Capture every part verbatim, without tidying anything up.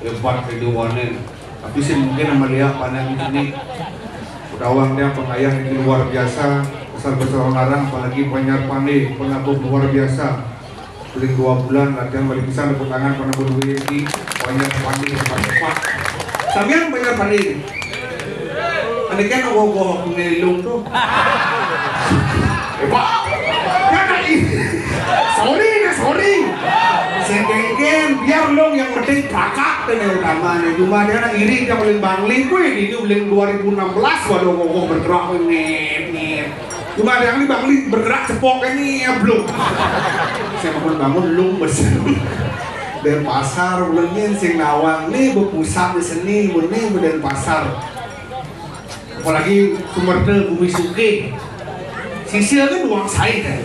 Lebat kehidupannya. Tapi sih mungkin sama dia pandang ini. Udah awang dia pengayah ini luar biasa. Besar-besar orang larang, apalagi Banjar Pande, penabuh luar biasa. Paling dua bulan latihan balik pisan, tepuk tangan penabuh duit ini. Banjar Pande, hebat, hebat. Sampean Banjar Pande. Ini kan gua gua ngelung tuh. Hebat. Kan ini. Sorry, nah, sorry. Sengkengken, biar long yang penting kakak dan yang utama nih. Cuma dia anak iri, dia paling bangli. Wih, ini uling dua ribu enam belas, waduh, kokoh bergerak, wih, ngit, ngit. Cuma dia ini bangli bergerak cepok ini, ya, belum. Saya bangun-bangun, lung, bes. Denpasar, ulengin, sing nawang. Nih, berpusat di seni, nih, Denpasar. Apalagi Sumerta, Bumi Sugih. Sisir kan uang saya kan.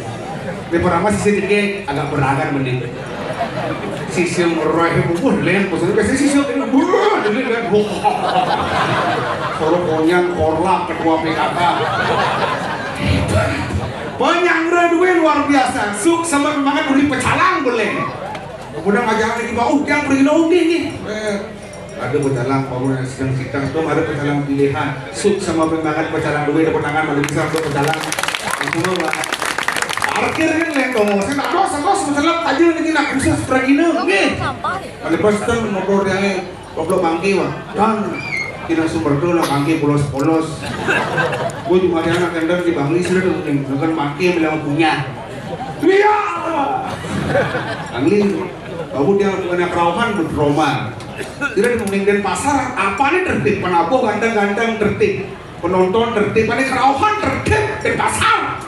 Di pertama sisir jadi agak beragan mending. Sisir murah, wah, lain, maksudnya biasanya sisir kan, wah, jadi kan, wah. Kalau konyang, korlap, ketua P K K. Penyanggra duit luar biasa. Suk sama banget, beli pecalang boleh. Udah ngajarin lagi, "Bau, jangan pergi dong, nih, nih." Eh, ada pecalang, bau yang sedang kita tuh, ada pecalang pilihan. Suk sama pembangan pecalang duit, ada petangan, balik bisa tuh pecalang. Itu mah, Pak. Parkir kan lain dong, saya tak dos, dos, pecalang aja nih, nak khusus pergi dong, nih. Ada pesen motor yang, eh, goblok bangke, Pak. Dan, tidak sumber tuh lah, bangke polos-polos. Gue cuma ada anak kendar di Bangli, sudah dong, nih. Bukan bangke, bilang punya. Iya. Bangli, kamu dia bukannya kerauhan, beroma. Tidak di Denpasar, apa nih tertib? Penabuh ganteng-ganteng tertib. Penonton tertib, ada kerauhan tertib, Denpasar.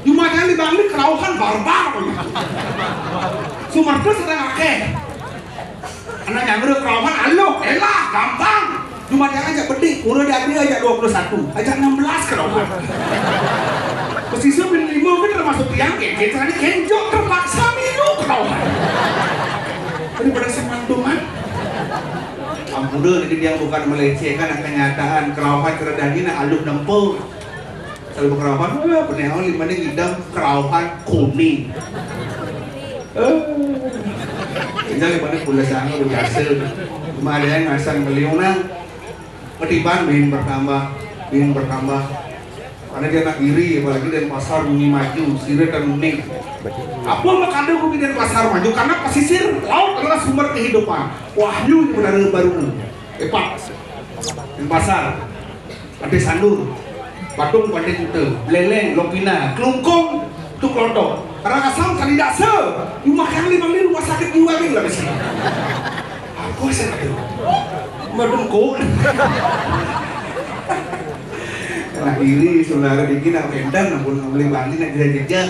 Cuma jangan di Bangli kerauhan barbar. Sumerta sedang akeh. Anak nyanggra kerauhan, aluh, elah, gampang. Cuma dia ajak bedik, pura dia aja dua puluh satu, ajak enam belas kerauhan. Pesisir bin lima kan termasuk tiang, kayak gitu, tadi kenjok terpaksa milu kerauhan. Daripada semantungan. Ampura, jadi dia bukan melecehkan kenyataan kerauhan keredahnya nak aluh nempo. Kalau kerauhan, wah, benih awal lima ni ngidam kerauhan kuning. Eh, tinggal lima ni pula sana udah biasa. Cuma ada yang ngasang beliau nang. Ketiban bin bertambah, bin bertambah. Karena dia nak iri, apalagi Denpasar bunyi maju, sirih dan unik. Apa makanya bumi Denpasar maju? Karena pesisir laut adalah sumber kehidupan. Wahyu di Menara Baru. Epak. Denpasar. Ada Sandur. Patung Pantai Kuta. Beleleng, Lopina. Kelungkung, tu kelotok. Orang asam tadi daksa. Rumah yang lima ni rumah sakit jiwa ni lah mesti. Apa saya kata? Madung kok. Nak iri, saudara dikit nak bentan, nak pun nak beli bandi, nak jejak-jejak.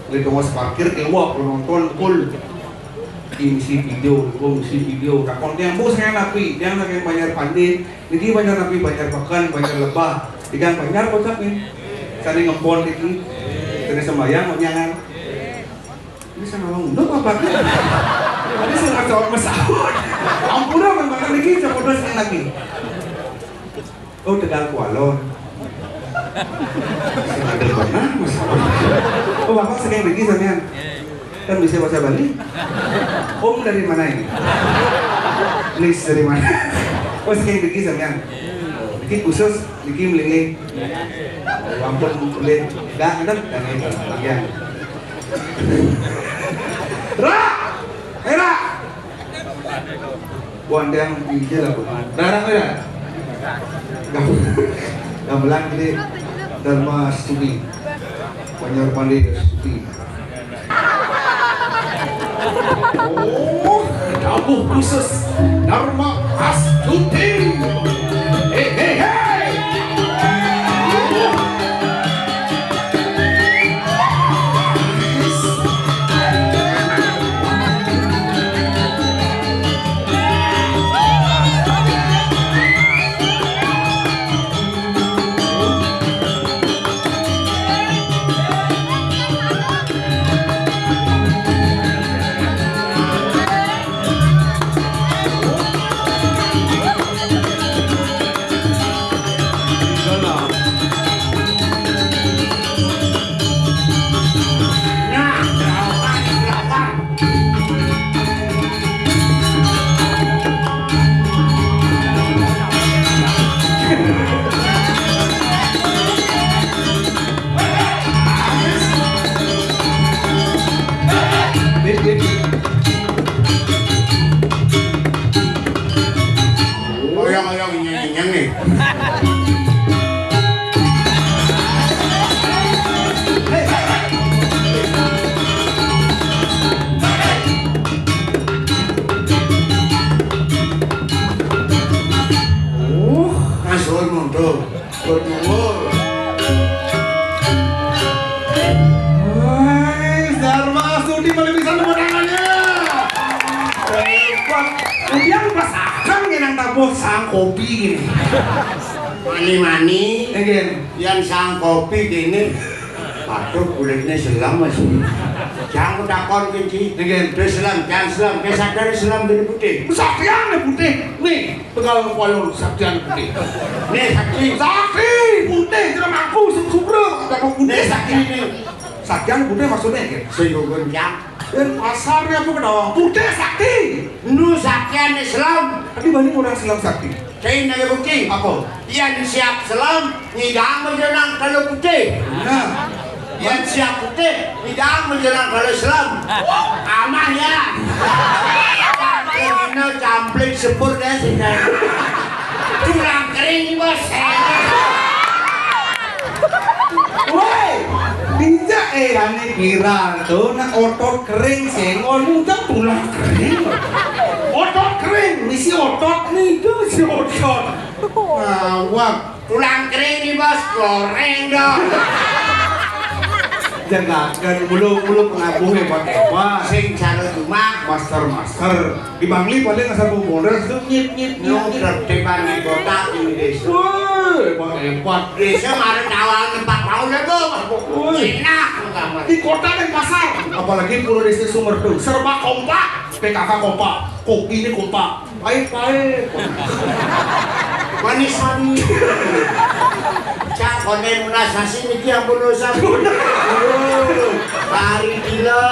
Beli tongos parkir, kewak, penonton, full. Isi video, gua isi video. Tak konten, bos saya napi, jangan nak yang Banjar Pande. Niki Banjar napi, Banjar Pekan, Banjar Lebah. Ikan Banjar kocak nih. Cari ngempon niki. Cari sembayang, menyangan. Ini sama ngomong, udah apa? Tadi saya nggak jawab masalah. Ampun, apa makan lagi? Coba terus yang lagi. Oh, Tegal Kualon. Sing ada pernah masalah. Oh, Bapak sering pergi sampean? Kan bisa bahasa Bali? Om dari mana ini? Please dari mana? Oh, sering pergi sampean? Ini khusus, ini melingin. Oh, ampun, boleh. Dah, ada? Dah, ini, bagian. Ra! Eh, Ra! Buan yang pinjil apa? Ra, Ra, Ra! Gam-, gamelan gede. Dharma Stuti. Banjar Pande Stuti. Oh, dawuh khusus Dharma Astuti. Hei, hei, hei. Wah, sang kopi gini. Mani-mani. Nggih. Yang sang kopi gini. Aduh, kulitnya selam, Mas. Jangan takon kunci. Nggih. Dia selam, jangan selam. Kayak sadar selam dari putih. Saktian putih. Nih, pegal kualun saktian putih. Nih, sakti. Sakti putih, tidak mampu, suk-, subruk, tidak mampu. Nih, sakti ini. Saktian putih maksudnya, nggih? Sing goncang. Dan pasarnya apa, kenapa? Putih sakti. Nu saktian selam. Tadi banyak orang selam sakti. Kain ada bukti. Apa? Yang siap selam, ngidang menjelang kalau putih. Nah. Yang siap putih, ngidang menjelang kalau selam. Amah ya. Camplik sepur deh sih. Tulang kering, Bos. Woi, bisa eh, ane viral tuh, nak otot kering, senggol, udah tulang kering. Otot kering, misi otot nih, itu si otot. Ngawak. Tulang kering nih, Bos, goreng dong. Jangan, kan mulu-mulu pengabuh hebat-hebat. Sing cara cuma master-master. Di Bangli paling asal bumbu beras tuh nyit, nyit, nyit, nyit. Tertiban di kota ini, Des. Woi, hebat-hebat. Desa mari tawang tempat mau deh, Bos. Woi. Enak, enggak, Mas. Di kota dan pasar, apalagi Pura Desa Sumber tuh, serba kompak. P K K kompak, kopi ini kompak. Pahit-pahit. Manis-manis. Cak konen munasasi niki ampun dosa. Aduh, hari gila.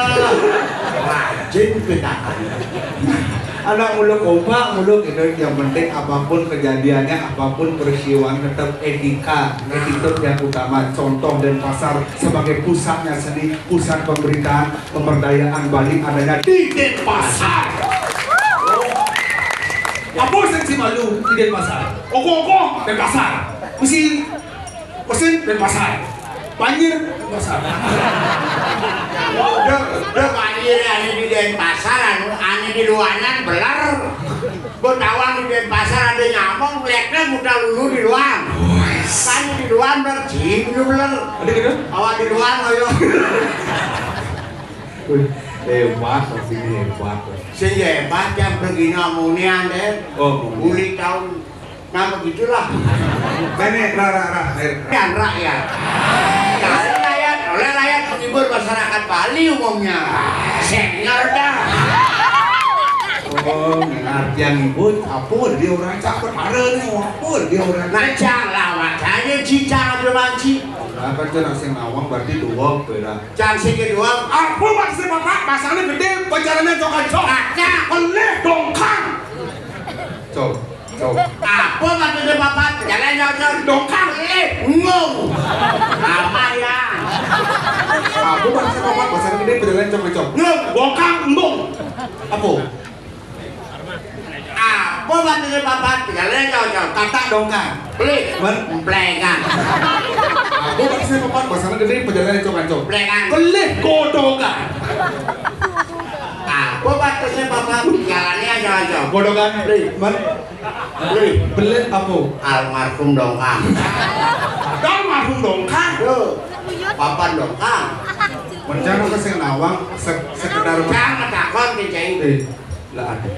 Rajin P K K. Anak muluk kompak, muluk itu yang penting apapun kejadiannya, apapun peristiwanya tetap etika, attitude yang utama. Contoh Denpasar sebagai pusatnya seni, pusat pemberitaan, pemberdayaan Bali adanya di Denpasar. Apa sing si malu di Denpasar? Oko-oko Denpasar. Mesin, mesin Denpasar. Banjir Denpasar. Udah, udah banjir ane di Denpasar, anu, ane di luanan beler. Gua tawang di Denpasar ada nyamong, leknya muter lulu di luar. Kan di luar berjing, lu beler. Ada gitu? Awak di luar, ayo. Wih, hebat, kopi ini hebat. Sing hebat yang pergi namunian deh. Oh, mau. Uli tahun. Nah, begitulah. Nenek, ra, ra, ra, ra. Yang rakyat. Dari rakyat, oleh rakyat menghibur masyarakat Bali umumnya. Senior dah. Oh, ngerti yang ibu, apa dia orang cakap ada nih, apa dia orang. Nah, cang lah, makanya cicang ada manci. Apa tuh nak sing nawang berarti dua, beda. Cang sing kedua, apa maksud bapak? Masalahnya gede, pacarannya cok-cok. Ada. Oleh dongkang. Cok, cok. Apa maksudnya bapak? Jalan cok-cok. Dongkang. Eh, ngong. Apa ya? Apa maksudnya bapak? Masalahnya gede, pacarannya cok-cok. Ngong. Bongkang, ngong. Apa? Apa maksudnya bapak? Jalan cok-cok. Kata dongkang. Pelih. Men? Emplengan. Apa maksudnya bapak? Masalahnya gede, pacarannya cok-cok. Emplengan. Pelih, godokan. Apa batasnya bapak? Jalannya aja aja. Godokan. Beli. Men? Beli. Belit apa? Almarhum dongkang. Almarhum dongkang. Yo. Papan dongkang. Mencana ke sing nawang se- sekedar. Jangan takon ke cai. Eh, lah ada.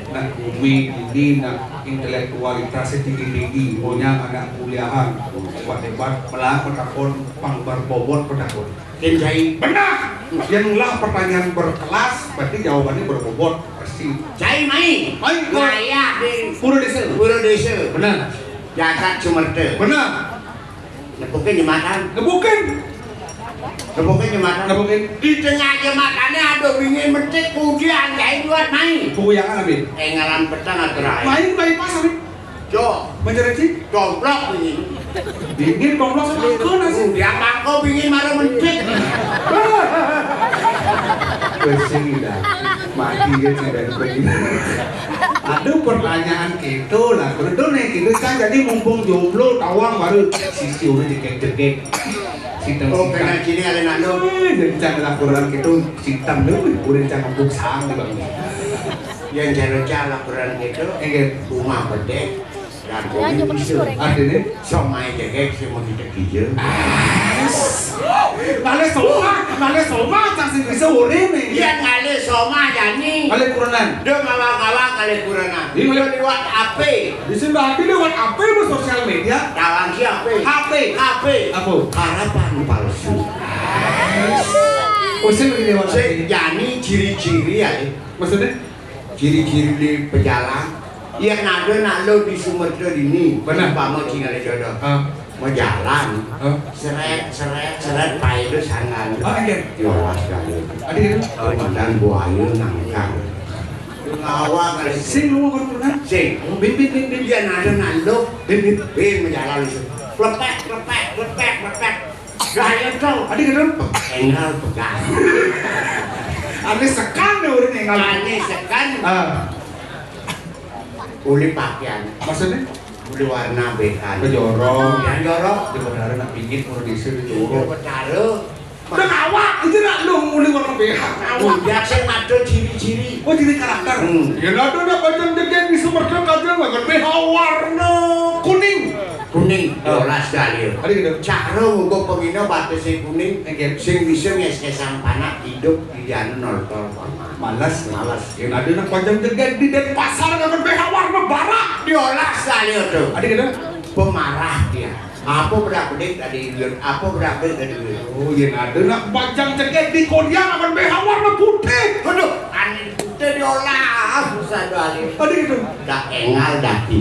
Nak bumi ini, nak intelektualitas tinggi-tinggi, maunya anak kuliahan, hebat-hebat, malah petakon, pang berbobot petakon. Kin cai. Benar. Yang lah pertanyaan berkelas, berarti jawabannya berbobot, pasti. Cai mai. Mai ke. Ngayah di Pura Desa. Pura Desa. Benar. Jagat Sumerte. Benar. Nepukin jembatan. Nepukin. Nepukin jembatan. Nepukin. Di tengah jembatannya ada bingin metik, kudian cai buat mai. Kuyangan, Abi. Engalan petang atau rai. Main bypass, Abi. Jo. Mencereci? Domplok ini. Dingin domplok sama aku nasi. Dia mangko bingin marah mencit. Pusing dah. Mati ya tidak begini. Aduh, pertanyaan gitu lah. Betul nih, gitu kan. Jadi mumpung jomblo, tawang baru sisi udah jegek-jegek. Sitang. Oh, sitang. Kena sini ada nando. Eh, jadi jangan laporan gitu. Sitang dulu, udah jangan buk sang di bang. Yang cara-cara laporan gitu. Enggak. Rumah bedek. Dan kopi bisa. Artinya? Somai jegek sih mau kita kijil. Ngalih somah, ngalih somah, cang sing bisa urip nih. Yén ngalih somah jani. Ngalih kurenan. Dia ngawang-ngawang ngalih kurenan. Iya, ngalih. Dia liwat A P. Di sini berarti liwat A P, sosial media. Tawang si A P. H P. H P. Apa? Harapan palsu. Oh, sing lagi liwat Sing A P. Jani ciri-ciri ya. Maksudnya? Ciri-ciri di pejalan. Yén ada nak lo di Sumerta dini. Benar. Umpama cing ada jodoh. Ah. Mau jalan. Ah. Seret, seret, seret, pai itu sangan. Ah, iya. Yolas kali. Ada gitu? Komandan buaya nangkang. Ngawang kali. Sing lu kan pernah? Sing. Oh, bin, bin, bin, bin. Yén ada nak lo. Bin, bin. Bin, mau jalan itu. Lepek, lepek, lepek, lepek. Gaya dong. Ada gitu? Enggal pegang. Ada sekan deh orang enggal. Ada sekan. Ah. Uli pakaian. Maksudnya? Uli warna bekan. Kejorok. Yang jorok. Di Betara nak pingit, orang desa di jorok. Betara. Udah ngawak, itu nak lu uli warna B H. Ngawak. Udah, saya ada ciri-ciri. Oh, ciri karakter. Hmm. Ya, ada nak bajang jegég di Sumerta kajang, kan B H warna kuning. Kuning, ah. Yolas kali. Ada gitu. Cara ngubah pengina batas sing kuning, oke. Sing bisa nges-ngesang panak hidup di anu nol tol. Males, males. Yang ada nak panjang jegég di Denpasar, nggak B H warna barak. Diolah saya tuh. Ada gitu? Pemarah dia. Apa berapa dek tadi duit? Apa berapa dek tadi duit? Oh, yang ada nak panjang jegég di Kodiak, nggak B H warna putih. Aduh, aneh putih diolah. Susah dua hari. Ada gitu? Dah engal daki.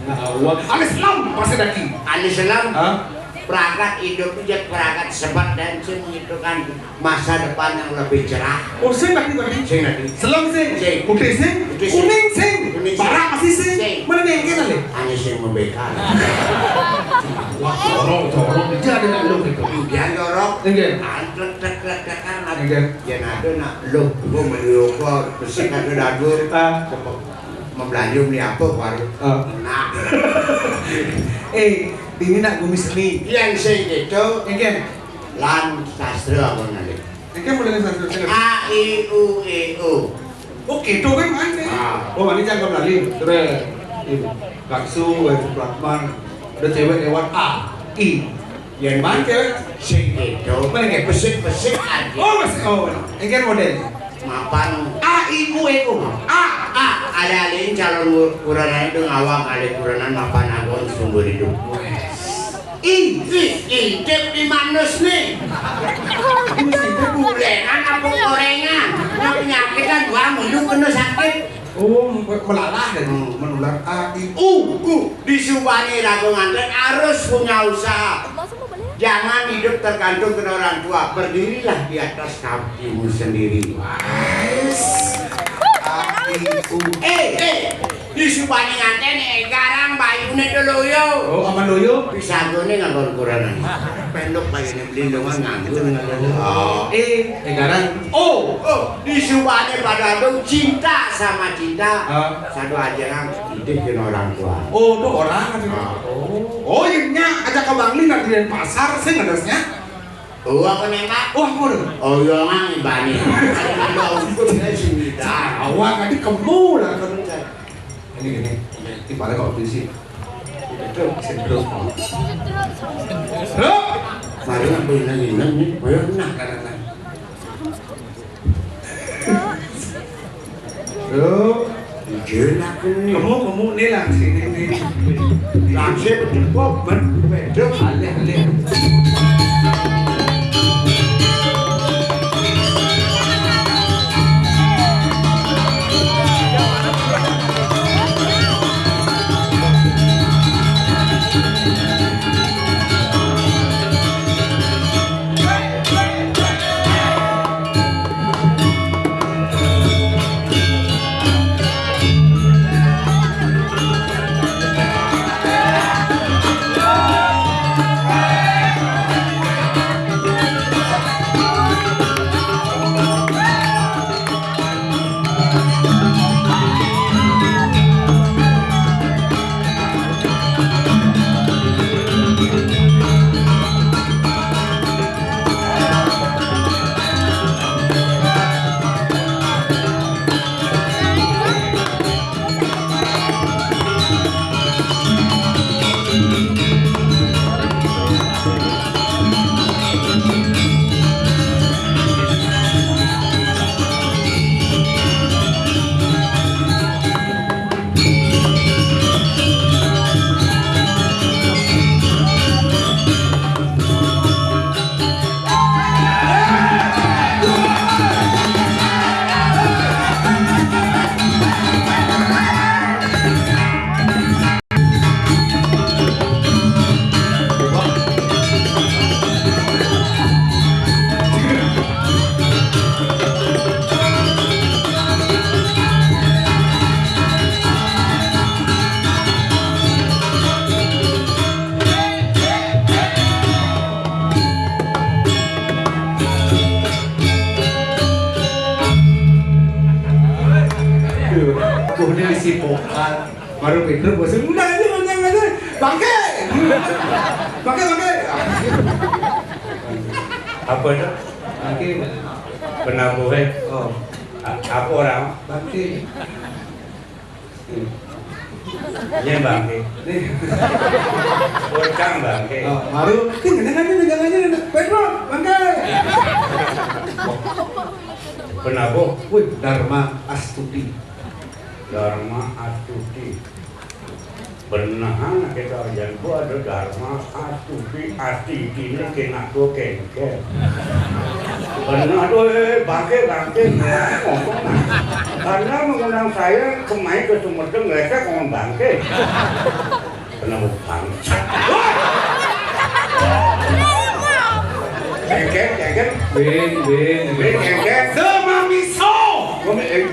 Nah, awak. Aneh selam, pasti daki. Aneh selam. Hah? Peragat hidup itu jadi peragat sebab dan sing menentukan masa depan yang lebih cerah. Oh, sing lagi berarti? Sing lagi. Selam sing. Sing. Putih sing. Putih sing. Kuning sing. Kuning sing. Barak masih sing. Sing. Mana nih yang kena nih? Hanya sing membekal. Wah, corong, corong. Dia ada nak lo gitu. Dia jorok. Iya. Antrek, trek, trek, trek, kan. Iya. Ya, nado nak lo. Gue meliuk kok. Besi kan udah dur. Ah. Mau belanja beli apa baru? Ah. Nah. Eh, ini nak gumi seni. Yang sing gitu. Iya. Lan sastra apa nanti? Ini kan mulai sastra. A, I, U, E, O. Oh, gitu kan, Mas? Ah. Oh, ini jangan lali. Sudah. Ini. Bakso, Wai Supratman. Ada cewek lewat A, I. Yang mana cewek? Sing gitu. Mana kayak besik-besik aja. Oh, mas. Oh, ini kan model. Mapan. A, I, U, E, O. A. A, ada alin calon kurenan itu ngawang kali kurenan mapan agon sumber hidup. Wes. I. I, intip di manus nih. Bulenan apa gorengan? Nah, penyakit kan gua mulu kena sakit. Oh, melalah dan menular. A, I, U, U. Di Subani ragu nganten harus punya usaha. Jangan hidup tergantung kena orang tua. Berdirilah di atas kakimu sendiri. Wes. A, I, U, E. Eh, di Subani nganten, eh, garang bayune tuh loyo. Oh, aman loyo? Pisagone nganggon kurenan. Pendok bayune beli dengan nganggur nganggur. Oh, eh, eh, garang. Oh, oh, di Subani pada tuh cinta sama cinta. Ah. Satu aja kan, hidup dengan orang tua. Oh, itu orang kan? Ah. Oh, oh, iya, nya, ajak ke Bangli nanti dari pasar, sih ngadasnya. Oh, apa nih, Pak? Wah, ngono. Oh, iya, Mang, ibane. Enggak, untuk saya sih, tidak. Awak tadi kemu lah, kan. Ini gini, ini paling kok polisi. Itu sentro. Bro, mari nak bilang ini, ini, ayo, nah, nah, nah. Yo, ijen aku nih. Kamu, kamu nih langsing ini. Langsing cukup, ben, bedok. Alih, alih. Aku ini isi pokal. Baru Pedro bosan. Udah aja, udah aja. Bangke. Bangke, bangke. Apa itu? Bangke. Pernah gue. Oh. A- Apa orang? Bangke. Ini bangke. Nih. Bocah bangke. Oh, baru. Ini jangan aja, jangan aja. Pedro, bangke. Pernah gue. Wih, Dharma Astuti. Dharma Astuti. Beneran kita aja gua ada Dharma Astuti Astuti ini kena gua kengkel. Bener, aduh, eh, bangke, bangke, ngomong. Karena mengundang saya kemai ke Sumedeng, mereka ngomong bangke. Kenapa bangsa? Wah! Kengkel, kengkel. Bing, bing, bing. Kengkel. Semamiso.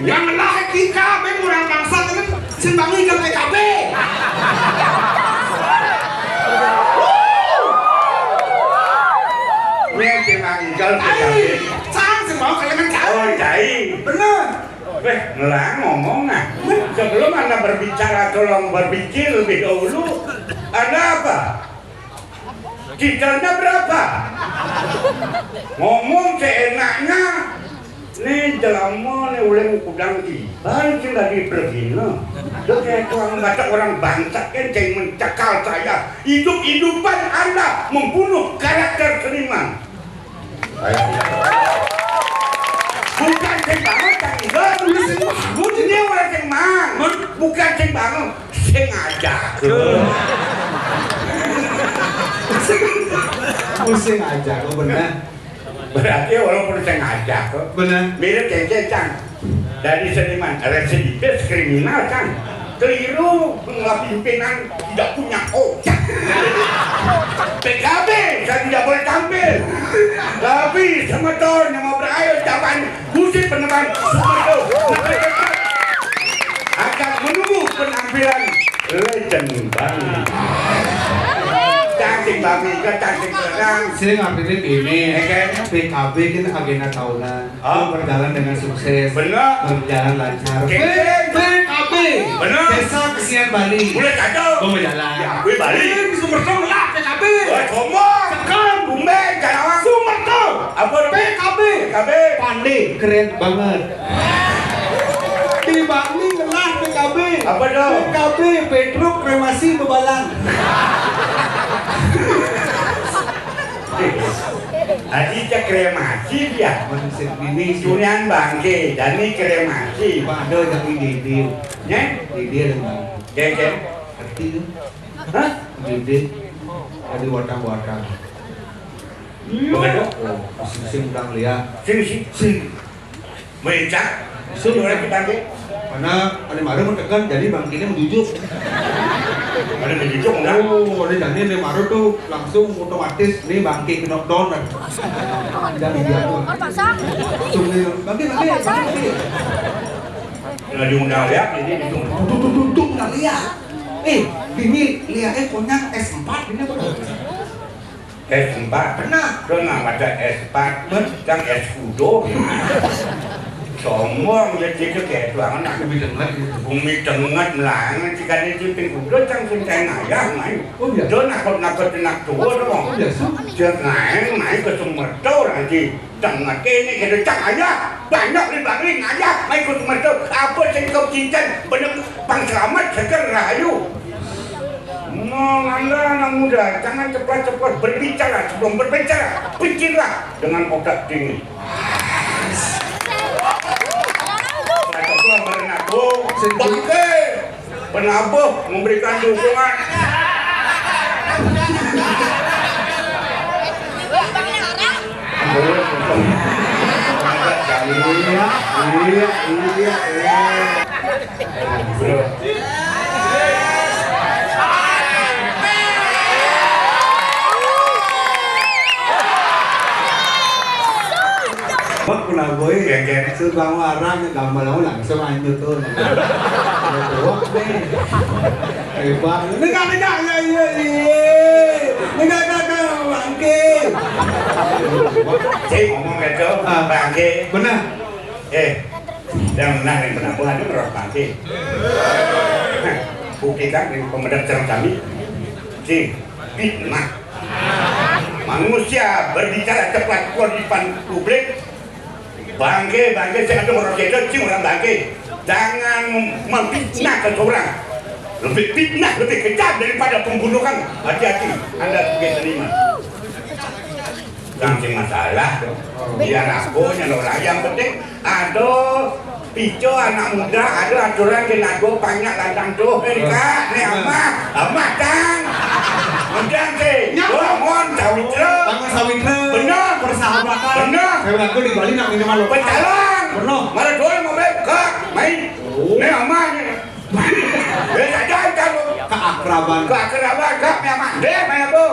Yang lah kita, bing orang bangsa ini. Sing bangun ke P K B. Ini sing bangun ke P K B. Sang sing mau kalian cari. Oh, cai. Bener. Weh, ngelang ngomong nah. Sebelum Anda berbicara, tolong berpikir lebih dahulu. Anda apa? Cicilnya berapa? Ngomong seenaknya. Nih jelama nih uleng kudang tiban sing tadi bergina. Dia kayak tuang batak orang bangsa kan yang mencekal saya. Hidup-hidupan Anda membunuh karakter seniman. Saya tidak. Bukan sing banget, Kang Iga. Ini orang sing mang. Bukan sing banget. Sing ngajak. Pusing aja, kok bener. Berarti walaupun sing ngajak, kok. Bener. Mirip kayak Cang. Dari seniman, residivis kriminal, Cang. Keliru, mengelola pimpinan tidak punya otak. P K B, saya tidak boleh tampil. Tapi semeton yang mau berayo, jangan Gusit penerbang Sumerto akan menunggu penampilan legend Bali. Cantik Bali, kan cantik terang. Sing artinya gini, P K B kan agenda tahunan. Ah. Itu berjalan dengan sukses. Benar. Berjalan lancar. Oke. P K B. Benar. Desa Kesian Bali. Mulai kacau. Mau berjalan. Ya, gue Bali. Ini di Sumerto lah P K B. Wah, sombong. Tekan. Tumben, Karawang. Sumerto. Apa? P K B. P K B. Pandai, keren banget. Di Bali ngelah P K B. Apa dong? P K B, Petruk, kremasi, bebalan. Tadi cek kremasi dia. Manusia ini sih. Curian bangke, dan ini kremasi. Pada yang ide-ide. Ya? Ide yang mana? Keke. Ngerti tuh. Hah? Ide. Dari watang-watang. Iya. Bukan, oh, sing sing udah ngeliat. Sing, sing. Sing. Mencak. Sing. Orang kita ke. Karena ada maru mentekan, jadi bangkinya menjujuk. Ada menjujuk, enggak? Oh, ada jadi ada maru tuh langsung otomatis nih bangkit knockdown kan. Jadi dia tuh. Langsung nih, bangkit, bangkit, bangkit. Nah, diundang lihat, ini diundang. Tuh, tuh, tuh, tuh, tuh, nggak lihat. Eh, ini lihatnya punya S empat, ini apa? S empat. Benar. Lo nggak baca S empat, yang S kudo. Sombong, ya, dia tuh kayak tuangan, ah. Bumi tengah, gitu. Bumi tengah, melangan, jika dia simping kudo, cang simping ayah, main. Oh, iya. Dia nakut-nakut anak tua, dong. Oh, iya, sih. Dia main, main ke Sumerto, nanti. Tengah kene kene cang ayah. Banyak di Bali ngayah, main ke Sumerto. Apa sing kau cincang, bener pang selamat, seger, rahayu. Mengandang anak muda, jangan cepat-cepat berbicara sebelum berbicara. Pikirlah dengan otak dingin. Saya ketua merenang. Oh, bangke. Penabuh memberikan dukungan. Iya, iya, iya, iya. Wah, pernah gue ya, kayak suka ngarang, gambar aku langsung hanyut tuh. Ada tuh, nih. Hebat. Ini kan, ini kan, iya, iya, iya. Ini kan, kan, kan, bangke. Cik, ngomong gitu, ah, bangke. Benar. Eh, Yang benar yang benar, bukan itu roh bangke. Nah, buktikan di pemedap cerang kami. Sing, fitnah. Manusia berbicara cepat keluar di depan publik. Bangke, bangke, saya ada orang kita, sing orang bangke. Jangan memfitnah ke orang. Lebih fitnah, lebih kejam daripada pembunuhan. Hati-hati, Anda sebagai seniman. Jangan sing masalah tuh. Biar aku nyelok yang penting ada pico anak muda, ada aturan kena go banyak lantang tuh. Ini kak, ini amah, amah tang. Undang sih. Bangun sawitra. Bangun sawitra. Benar. Persahabatan. Benar. Saya ngaku di Bali nak minum malu. Pecalang. Benar. Mana dua mau kak main. Ini amah nih. Wis aja kamu. Keakraban. Keakraban, gak punya mandek, punya bu.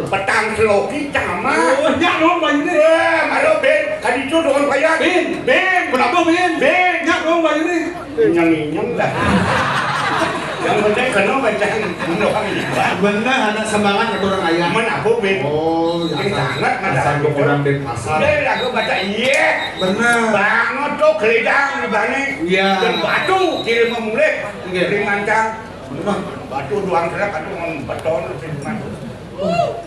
Petang seloki, cama. Oh, nyak dong, Pak Yunus. Wah, malu, Bin. Tadi itu dengan payah. Bin. Bin. Kenapa, Bin? Bin. Nyak dong, Pak Yunus. Inyong-inyong dah. Yang penting kena macam mendoang ini. Benar, anak semangat kata orang ayah. Mana apa, Bin? Oh, ya, sangat, asal kurang, Bin, asal. Dia lagu baca, iya. Benar. Bangun tuh, kelidang di bani. Iya. Dan batu, kirim memulih. Nggih. Ring mancang. Bener. Batu doang selak, batu ngon beton, sing mati. Oh.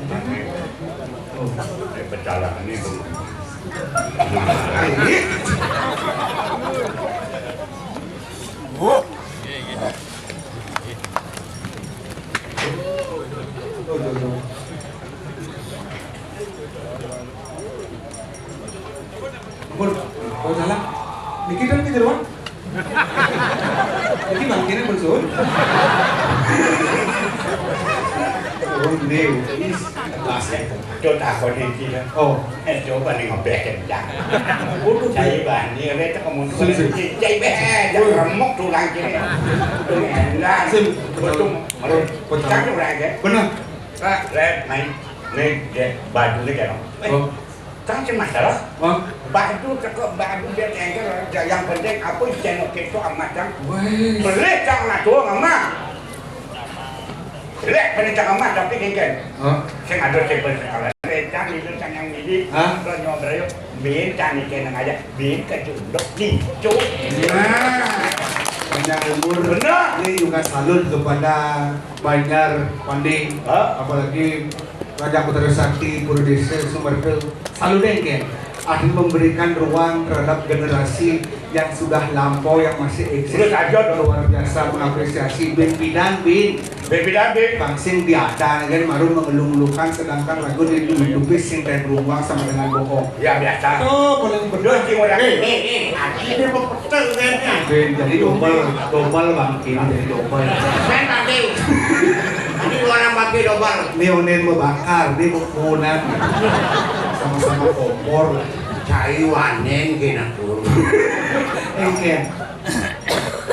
Eh, pecalang ini, Bu. Ampun, kok salah? Niki kan ke jeroan? Niki bangkene pun suwun. Oh, ini, ini kelas ya. Coba takon iki lho. Oh. Eh, coba nih ngobek kencang. Waduh, cai bani, oleh itu kamu sih, sih. Cai beh, remuk tulang kiri. Tuh, enggak. Sih. Betul. Betul. Kan orang ya. Benar. Pak, lihat, main. Nih, dia baju nih kayak. Oh. Kan sing masalah. Hah? Baju cekok, baju dia engkel, yang penting apa yang kita amat kan. Wes. Boleh tak nak doang amat. Boleh boleh tak amat tapi engkel. Hah? Sing ada sing bersekala. Rencang itu sang yang ini. Hah? Lo nyoba yuk. Bin tani kena aja. Bin kecunduk di cuk. Nah. Panjang umur. Benar. Ini juga salut kepada Banjar Pande. Hah? Apalagi Raja Putra Sakti Pura Desa Sumerta. Salut deh, Ken. Akhir memberikan ruang terhadap generasi yang sudah lampau, yang masih eksis. Terus aja dong. Luar biasa mengapresiasi. Bin Bidan, Bin. Bin Bidan, Bin. Bang sing diada kan baru mengeluh-ngeluhkan, sedangkan lagu di Duit Lupis sing kayak beruang sama dengan bohong. Ya biasa. Oh, paling bener. Terus orang. Eh, eh, eh, ini mau petel kan ya. Bin, jadi dobel, dobel Bang, ini jadi dobel. Saya nanti. Ini orang pakai dobel. Ini onen mau bakar, ini mau kunan. Sama-sama kompor. Cai wanen kena turun. Oke.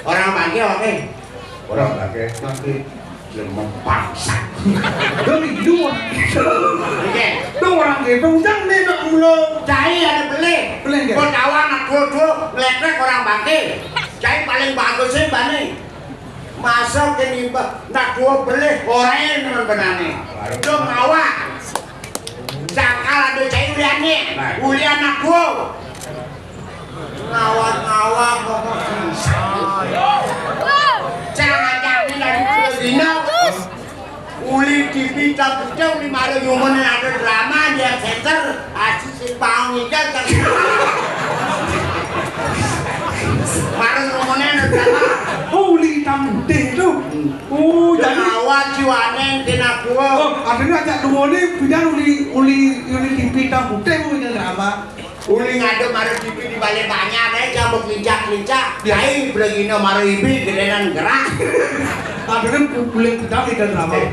Orang pakai oke. Orang pakai. Pakai. Jelema bangsa. Dong itu. Oke. Dong orang gitu, jangan nih nak mulu. Cai ada beli. Beli nggak? Kau tahu anak dua dua ngelekrek orang pakai. Cai paling bagus sih bani. Masa kene ba-, nak dua beli orang yang benar nih. Dong awak. Jangkal ada cai uliannya. Nah. Ulian nak dua. Ngawak-ngawak kok bisa. Jangan-jangan dari dina uli T V tak pecah, uli malu nyumun ada drama di center. Asis sing paham ngidal kan. Malu nyumun ada drama. Oh, uli hitam putih itu. Oh, jadi awal jiwanen kena gua. Oh, akhirnya ajak dua ini pindah uli, uli, uli T V hitam putih, uli drama. Uli ngadep mara T V di balai banyak, eh, jambuk lincak-lincak. Ya. Ai, belegina mara ibi, gedenan gerak. Padahal bu-, bulan kita di dalam apa? Eh,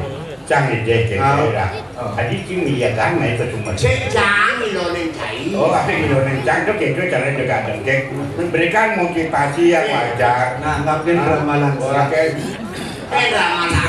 cang ide, kira-kira. Ah. Oh. Tadi Cing iya kan, main ke sumber. Cek cang, ilonen cai. Oh, apa ilonen cang tuh, kayak itu cara juga ada, kayak memberikan motivasi yang wajar. Nah, nggak mungkin ramalan. Oke. Eh, ramalan.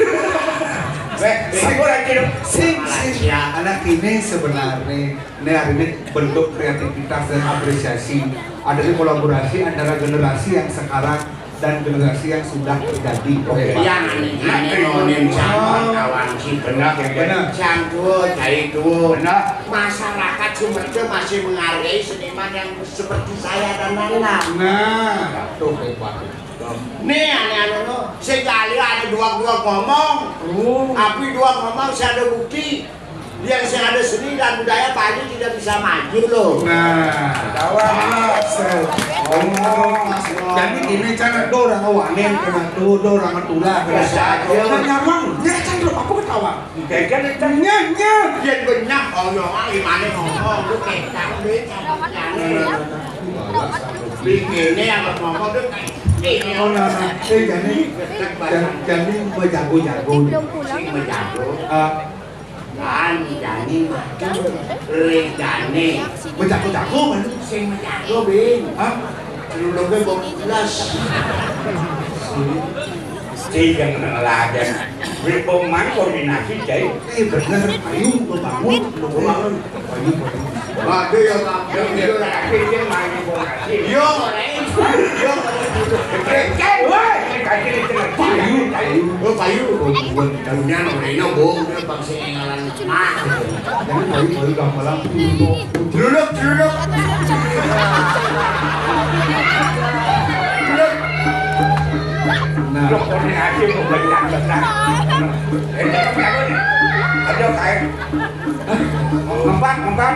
Weh, aku lagi dong. Sing, sing. Ya. Anak ini sebenarnya Ini hari ini bentuk kreativitas dan apresiasi. Ada kolaborasi antara generasi yang sekarang dan generasi yang sudah terjadi. Oke, Pak. Yang aneh-aneh nonin sama kawan si benar, benar. Cang tua, cai tua. Benar. Masyarakat Sumerjo masih menghargai seniman yang seperti saya dan Nana. Nah, tuh hebat. Nih, aneh-aneh lo. Sing kali ada dua-dua ngomong. Oh. Tapi dua ngomong, saya ada bukti. Yang saya ada seni dan budaya, Pak Haji tidak bisa maju loh. Nah, tawa. Oh, jadi ini cara do orang awanin kena tu, do orang tulah kena saja. Nah, nyamang, dia kan lo aku ketawa. Geger itu. Nyah, nyah. Yen benyah, oh, ya, ah, gimana ngomong, lu kecap, lu kecap. Begini yang ngomong, lu kayak gini. Oh, nah, nah. Eh, jadi, jadi, jadi bejago-jago. Sing bejago. Ah. Kan, jani maju. Rejane. Bejago-jago, kan? Sing bejago, Bing. Hah? Luluke bok belas. Cai yang neladan. Beli pemain koordinasi, Cai. Eh, bener. Ayo, lu bangun, lu bangun. Ayo, bangun. Waduh, ya, Pak. Ya, ya, ya, ya, main bola. Yo, Ren. Yo, Ren. Cai, woi, kaji di tengah. Payu, payu. Oh, payu. Oh, bukan. Dunia, no, Reno, bohong, dia bangsa yang ngalan. Nah. Jadi, payu, payu, gamelan. Jeruduk, jeruduk. Jeruduk. Nah. Lo koordinasi mau belajar, belajar. Ini apa nih? Ada kain. Ngembang, ngembang.